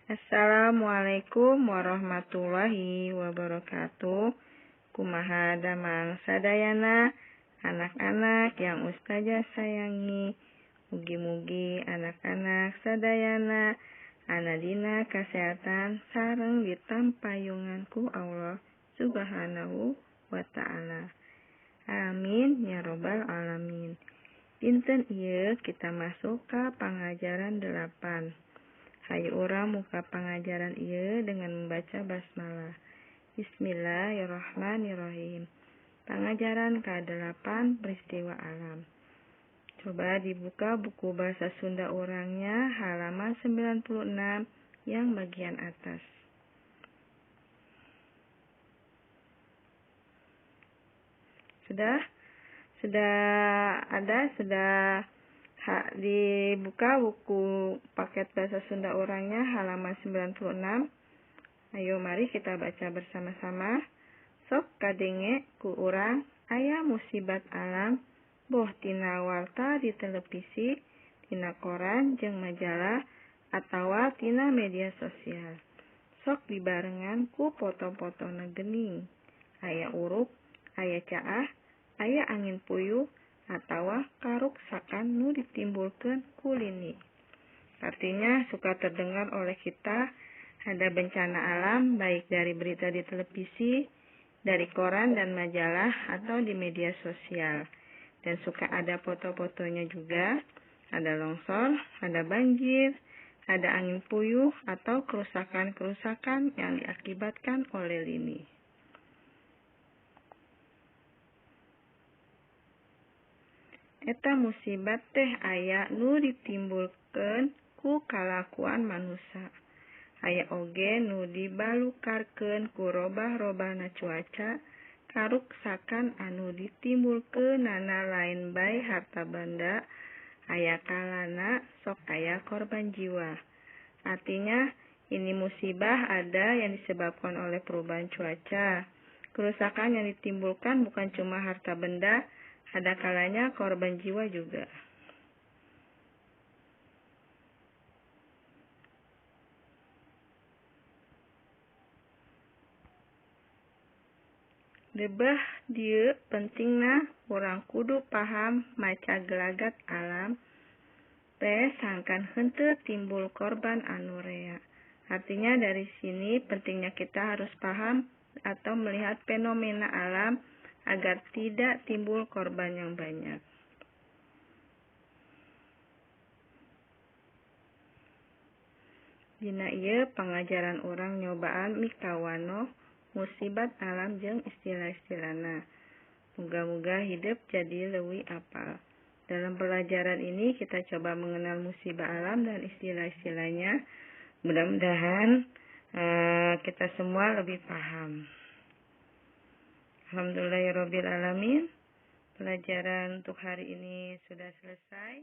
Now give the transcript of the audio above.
Assalamualaikum warahmatullahi wabarakatuh. Kumaha damang sadayana, anak-anak yang ustazah sayangi. Mugi-mugi anak-anak sadayana ana dina kasehatan sareng ditampayungan ku Allah Subhanahu wa ta'ala. Amin ya robbal alamin. Dinten ieu kita masuk ka pangajaran 8. Hayu urang muka pangajaran ieu dengan membaca basmalah. Bismillahirrahmanirrahim. Pangajaran ke-8, peristiwa alam. Coba dibuka buku bahasa Sunda orangnya halaman 96 yang bagian atas. Sudah? Sudah ada? Sudah dibuka buku paket bahasa Sunda orangnya halaman 96. Ayo mari kita baca bersama-sama. Sok kadenge ku urang aya musibat alam boh tina warta di televisi, tina koran jeung majalah atawa tina media sosial. Sok dibarengan ku foto-fotona geuning. Aya uruk, aya caah, aya angin puyuh atawa karuksakan nu ditimbulkeun ku lini. Artinya suka terdengar oleh kita ada bencana alam baik dari berita di televisi, dari koran dan majalah atau di media sosial. Dan suka ada foto-fotonya juga, ada longsor, ada banjir, ada angin puyuh atau kerusakan-kerusakan yang diakibatkan oleh lini. Eta musibat teh aya nu ditimbulkeun ku kalakuan manusa. Aya oge nu dibalukarkeun ku robah-robahna cuaca, karuksakan anu ditimbulkeunana lain bae harta banda, aya kalana sok aya korban jiwa. Artinya ini musibah ada yang disebabkan oleh perubahan cuaca. Kerusakan yang ditimbulkan bukan cuma harta benda, ada kalanya korban jiwa juga. Debah dieu pentingna urang kudu paham maca gelagat alam teh sangkan henteu timbul korban anu rea. Artinya dari sini pentingnya kita harus paham atau melihat fenomena alam agar tidak timbul korban yang banyak. Dina ieu pangajaran urang nyobaan mikawanoh musibat alam jeung istilah-istilahna. Moga-moga hidup jadi leuwih apal. Dalam pelajaran ini kita coba mengenal musibah alam dan istilah-istilahnya. Mudah-mudahan kita semua lebih paham. Alhamdulillahirabbil alamin. Pelajaran untuk hari ini sudah selesai.